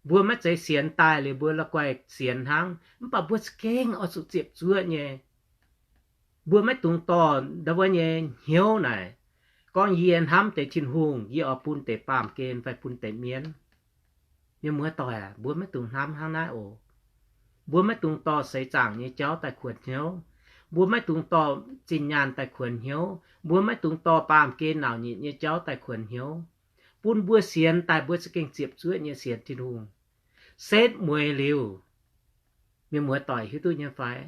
Mbuo maiv zeiz sienx daaih liuz mbuo la'guaih sienx hnangv, mv baac mbuo za'gengh oix zuqc ziepc zuoqv nyei. Mbuo maiv dungx dorh ndau wuov nyei hnyouv naaic, gorngv yie hnamv deix Tin-Hungh, yie oix bun deix baamh gen fai bun deix mienv. Mienh muoz-doic aac, mbuo maiv dungx hnamv hnangv naaiv oc. Mbuo maiv dungx dorh seix zaangc nyei jauv daaih kuonx hnyouv. Mbuo maiv dungx dorh zinh nyaanh daaih kuonx hnyouv. Mbuo maiv dungx dorh baamh gen nauc nyitc nyei jauv daaih kuonx hnyouv, bun mbuo sienx daaih mbuo za'gengh ziepc zuoqv nyei sienx Tin-Hungh. Setv mueiz liuz, mienh muoz-doic hiuv duqv nyei fai?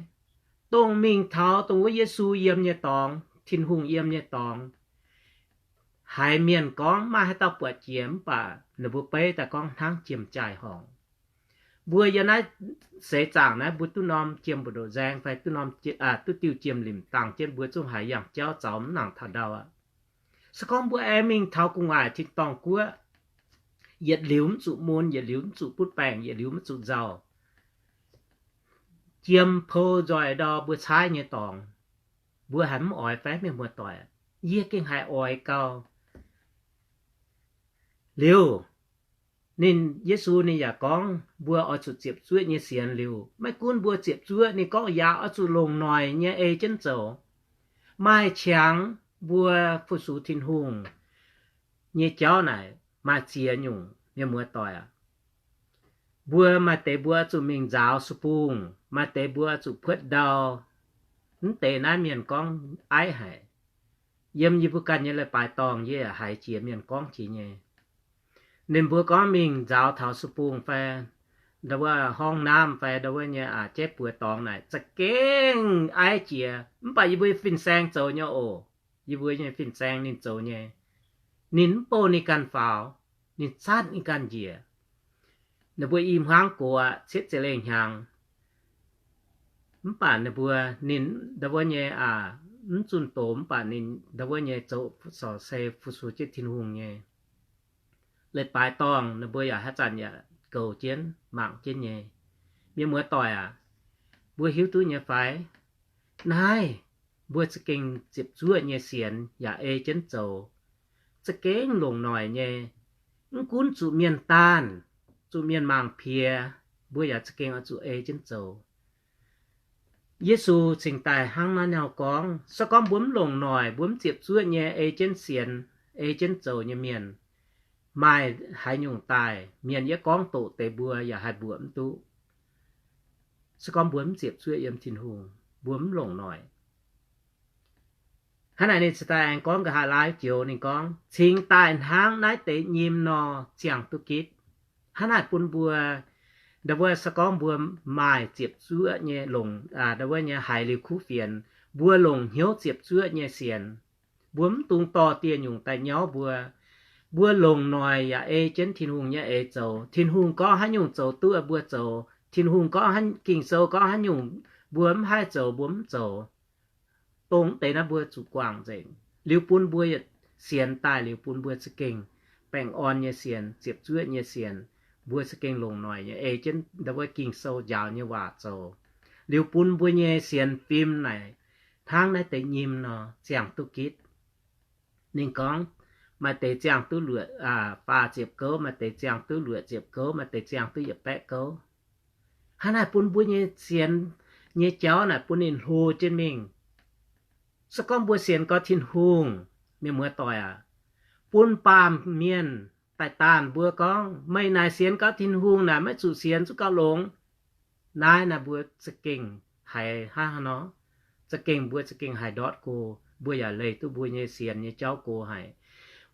Dongh mingh taux dongh wuov Yesu yiem nyei dorngx, Tin-Hungh yiem nyei dorngx, haiz mienh gorngv maaih haaix dauh buatc jiex, mv baac ninh mbuo beiv daaih gorngv hnangv jiem-jaaih horngc. Mbuo yiem naaiv seix zaangc naaiv mbuo duqv norm jiem mbu'ndoqc nzaeng fai duqv norm, duqv diuh jiem-limc dangh jienv, mbuo zungv haiz yangh jauv zaux mv nangc taux ndau aqv. Se gorngv mbuo aengx mingh taux gu'nguaaic tin-dorngh guoqv, yietc liuz mv zuqc mun, yietc liuz mv zuqc butv baengc, yietc liuz mv zuqc nzauh, jiem pou nzoih ndor mbuo caaiv nyei dorngx, mbuo haiz mv oix fai, mienh muoz-doic? Yie gengh haiz oix gau. Liuz, ninh, Yesu ninh yaac gorngv mbuo oix zuqc ziepc zuoqv nyei sienx liuz, maiv gunv mbuo ziepc zuoqv, ninh gorngv yaac oix zuqc longc noic nyei ei jienv zoux. Maaih qangx mbuo fu-sux Tin-Hungh nyei jauv naaic maaih ziex nyungc, mienh muoz-doic aac. Mbuo maaih deix mbuo oix zuqc mingh nzaaux su-bungh, maaih deix mbuo oix zuqc puotv ndau. Mv deix naaiv mienh gorngv aiv haic. Yiem yie mbuo ganh nyei leiz-baaix dorngh yie yaac haiz jiex mienh gorngv jiex nyei. Ninh mbuo gorngv mingh nzaaux taux su-bungh fai ndau wuov ห้องน้ำ fai ndau wuov nyei a'jeiv buoz dorngx naaic za'gengh aiv jiex. Mv baac yie mbuo fin-saeng zoux nyei oc. Yie mbuo nyei fin-saeng ninh zoux nyei. Ninh mv bouh ninh ganh faaux, ninh zatv ninh ganh njiec. Ninh mbuo i hmuangv gox aqv, cietv ziepc lengh hnyangx. Mv baac ninh mbuo, ninh ndau wuov nyei aac, mv zunh doz, mv baac ninh ndau wuov nyei zoux sorc se fu-sux jienv Tin-Hungh nyei. Leiz-baaix dorngh ninh mbuo yaac haaix zanc yaac goux jienv, mangc jienv nyei. Mienh muoz-doic aac, mbuo hiuv duqv nyei fai? Naaiv mbuo za'gengh ziepc zuoqv nyei sienx yaac ei jienv zoux, za'gengh longc noic nyei. Mv gunv zuqc mienh daanh, zuqc mienh mangc piex, mbuo yaac za'gengh oix zuqc ei jienv zoux. Yesu cingx daaih hnangv naaiv nor gorngv, se gorngv mbuo mv longc noic, mbuo mv ziepc zuoqv nyei ei jienv sienx, ei jienv zoux nyei mienh, maaih haaix nyungc daaih mienh yie gorngv doqc deix mbuo yaac haih mbuoqc mv duqv. Se gorngv mbuo mv ziepc zuoqv yiem Tin-Hungh, mbuo mv longc noic. Hnangv naaic ninh cingx daaih aengx gorngv nqa'haav laai joux, ninh gorngv, cingx daaih hnangv naaiv deix nyim nor ziangh duqv gitv. Hnangv naaic bun mbuo, ndau wuov se gorngv mbuo maaih ziepc zuoqv nyei longc, ndau wuov nyei haiz liuz kuv fienx, mbuo longc hnyouv ziepc zuoqv nyei sienx. Mbuo mv dungx dorh dieh nyungc daaih nyauv mbuo. Mbuo longc noic yaac ei jienv Tin-Hungh nyei eix zoux. Tin-Hungh gorngv haaix nyungc zoux duqv mbuo zoux. Tin-Hungh gorngv, Ging-Sou gorngv haaix nyungc mbuo mv haih zoux, mbuo mv zoux. Dongh deix naaiv mbuo zuqc guangc nzengc. Liuz bun mbuo yietc sienx daaih liuz bun mbuo za'gengh baengh orn nyei sienx, ziepc zuoqv nyei sienx, mbuo za'gengh longc noic nyei ei jienv ndau wuov Ging-Sou njaaux nyei waac zoux. Liuz bun mbuo nyei sienx fim naaic hnangv naaiv deix nyim nor ziangh duqv gitv. Ninh gorngv, maaih deix ziangh duqv luoqc, faah ziepc gouv, maaih deix ziangh duqv luoqc ziepc gouv, maaih deix ziangh duqv yietc baeqv gouv. Hnangv naaic bun mbuo nyei sienx nyei jauv naaic bun ninh hlo jienv mingh. Se gorngv mbuo sienx gau Tin-Hungh, mienh muoz-doic aac, bun baamh mienh daaih daanh mbuo gorngv, meih naaic sienx gau Tin-Hungh naaic maiv zuqc sienx zuqv gauh longx. Naaiv naaic mbuo za'gengh haiz hnangv haaix nor, za'gengh mbuo za'gengh haiz ndortv go, mbuo yaac leih duqv mbuo nyei sienx nyei jauv go haic.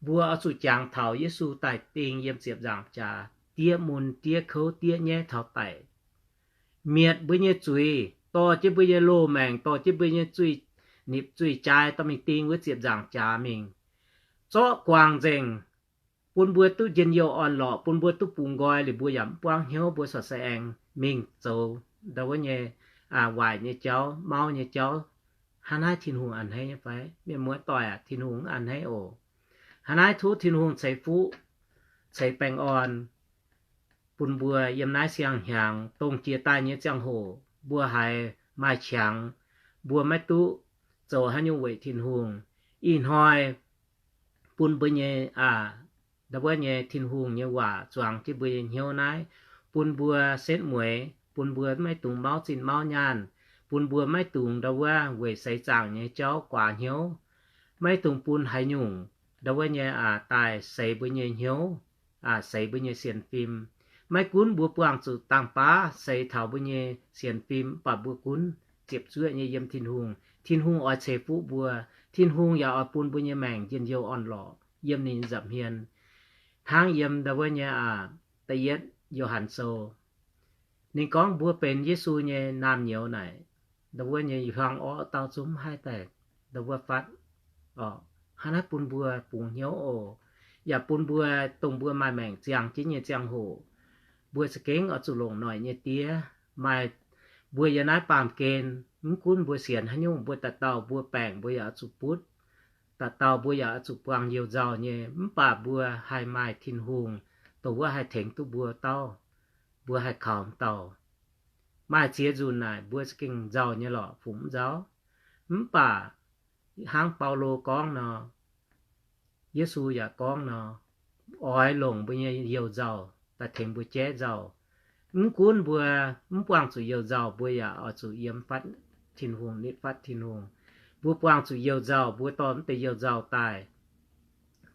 Mbuo oix zuqc jangx taux Yesu daaih ding yiem ziepc nzaangc jaax, diev mun diev kouv diev nyaiv taux daic, mietc mbuo nyei zuiz, dorh jienv mbuo nyei loz-maengc, dorh jienv mbuo nyei zuiz-nipc zuiz-jaaix dorh mingh ding wuov ziepc nzaangc jaax mingh, zorqv guangc nzengc, bun mbuo duqv njien-youh orn-lorqc, bun mbuo duqv bungx nqoi liuz mbuo yaac mv buangv hnyouv, mbuo corc se aengx mingh zoux ndau wuov nyei waaic nyei jauv, mauv nyei jauv. Hnangv naaiv Tin-Hungh a'hneiv nyei fai? Mienh muoz-doic aac, Tin-Hungh mv a'hneiv oc. Hnangv naaiv tov Tin-Hungh ceix fuqv, ceix baengh orn. bun mbuo yiem naaiv siang-hnyangx dongh jiex daaih nyei ziangh hoc mbuo haiz maaih qangx, mbuo maiv duqv zoux haaix nyungc weic Tin-Hungh. Ih hnoi bun mbuo nyei, aa, ndau wuov nyei Tin-Hungh nyei waac zuangx jienv mbuo nyei hnyouv naaiv, bun mbuo setv mueiz, bun mbuo maiv dungx mauv zinh mauv nyaanh, bun mbuo maiv dungx ndau wuov weic seix zaangc nyei jauv guaax hnyouv, maiv dungx bun haaix nyungc ndau wuov nyei, aa, daaih seix mbuo nyei hnyouv, aa, seix mbuo nyei sienx fim. Maiv gunv mbuo buangh zuqc dangh baav seix taux mbuo nyei sienx fim, mv baac mbuo gunv ziepc zuoqv nyei yiem Tin-Hungh. Tin-Hungh oix ceix fuqv mbuo. Tin-Hungh yaac oix bun mbuo nyei maengc njien-youh orn-lorqc yiem ninh nza'hmien. Hnangv yiem ndau wuov nyei, aa, da'yietv Yo^han Sou, ninh gorngv mbuo benx Yesu nyei naamh nyouz naaic, ndau wuov nyei hiuang orqv dauh zungv maiv haih daaih ndau wuov fatv. Hnangv naaiv bun mbuo bungx hnyouv oc. Yaac bun mbuo, dongh mbuo maaih maengc ziangh jienv nyei ziangh hoc, mbuo za'gengh oix zuqc longc noic nyei diev. Maaih mbuo yiem naaiv baamh gen, mv gunv mbuo sienx haaix nyungc, mbuo dauh dauh mbuo baengc mbuo yaac oix zuqc butv, dauh dauh mbuo yaac oix zuqc buangh youh nzauh nyei, mv baac mbuo haih maaih Tin-Hungh, dongh wuov haih tengx duqv mbuo dauh, mbuo haih kaux dauh. Maaih ziex nzunc naaic mbuo za'gengh nzauh nyei lorqc, fungx mv nzauh. Mv baac hnangv Baulo gorngv nor, Yesu yaac gorngv nor, oix longc mbuo nyei youh nzauh daaih tengx mbuo jaiv nzauh. Mv gunv mbuo mv buangh zuqc youh nzauh, mbuo yaac oix zuqc yiem fatv Tin-Hungh, nitv fatv Tin-Hungh. Mbuo buangh zuqc youh nzauh, mbuo dorh mv deix youh nzauh daaih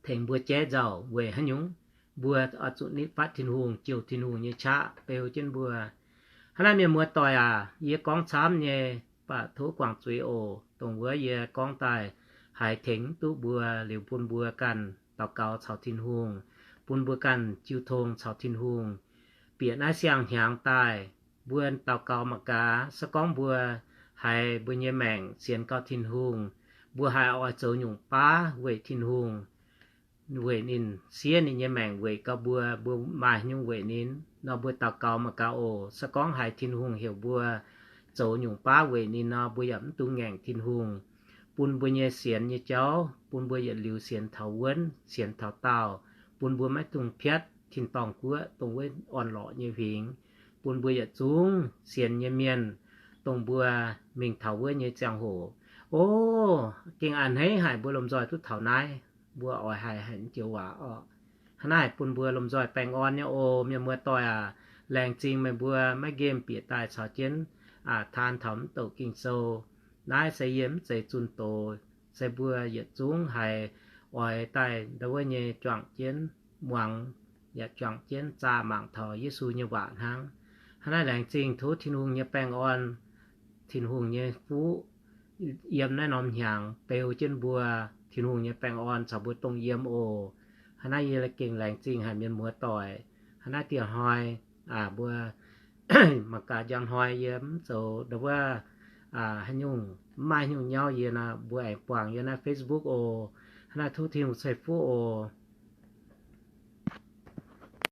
tengx mbuo jaiv nzauh weic haaix nyungc? Mbuo oix zuqc nitv fatv Tin-Hungh, jouh Tin-Hungh nyei qaqv beu jienv mbuo. Hnangv naaiv mienh muoz-doic aac, yie gorngv camv nyei, baac tov guangc zuiz oc. Dongh wuov yie gorngv daaih haiz tengx duqv mbuo liuz bun mbuo ganh daux gaux caux Tin-Hungh, bun mbuo ganh jiu tong caux Tin-Hungh. Bieqc naaiv siang-hnyangx daaih, mbuo daux gaux mangc gaax, se gorngv mbuo haiz mbuo nyei maengc sienx gau Tin-Hungh, mbuo haiz oix zoux nyungc baav weic Tin-Hungh, weic ninh siev ninh nyei maengc weic gau mbuo, mbuo maaih nyungc weic ninh nor, mbuo daux gaux mangc gaax oc. Se gorngv haiz Tin-Hungh heuc mbuo zoux nyungc baav weic ninh nor, mbuo yaac mv dungx ngaengc Tin-Hungh, bun mbuo nyei sienx nyei jauv, bun mbuo yietc liuz sienx taux wuonv, sienx taux daauh, bun mbuo maiv dungx piatv tin-dorngh guoqv dongh wuov orn-lorqc nyei huingx, bun mbuo yietc zungv sienx nyei mienh, dongh mbuo mingh taux wuov nyei ziangh hoc, o, gengh a'hneiv haic mbuo lomh nzoih duqv taux naaiv, mbuo oix haiz haic joux waac orqc. Hnangv naaiv haih bun mbuo lomh nzoih baengh orn nyei oc, mienh muoz-doic aac. Laengz zingh meih mbuo maiv nqemh bieqc daaih caux jienv taan taux mv douc Ging-Sou. Naaiv se yie mv zeiz zunh doz, se mbuo yietc zungv haiz oix daaih ndau wuov nyei juangc jienv muangx, yaac juangc jienv zaah mangc taux Yesu nyei waac hnangv. Hnangv naaiv laengz zingh tov Tin-Hungh nyei baengh orn, Tin-Hungh nyei fuqv yiem naaiv norm hnyangx beu jienv mbuo, Tin-Hungh nyei baengh orn caux mbuo dongh yiem oc. Hnangv naaiv yie gengh laengz zingh haic mienh muoz-doic. Hnangv naaiv dieh hnoi mbuo mangc gaax, njang hnoi yie mv zoux ndau wuov, haaix nyungc mv maaih nyungc nyauv yie nor, mbuo aengx buangh yie naaiv Facebook oc. Hnangv naaiv tov Tin-Hungh ceix fuqv oc.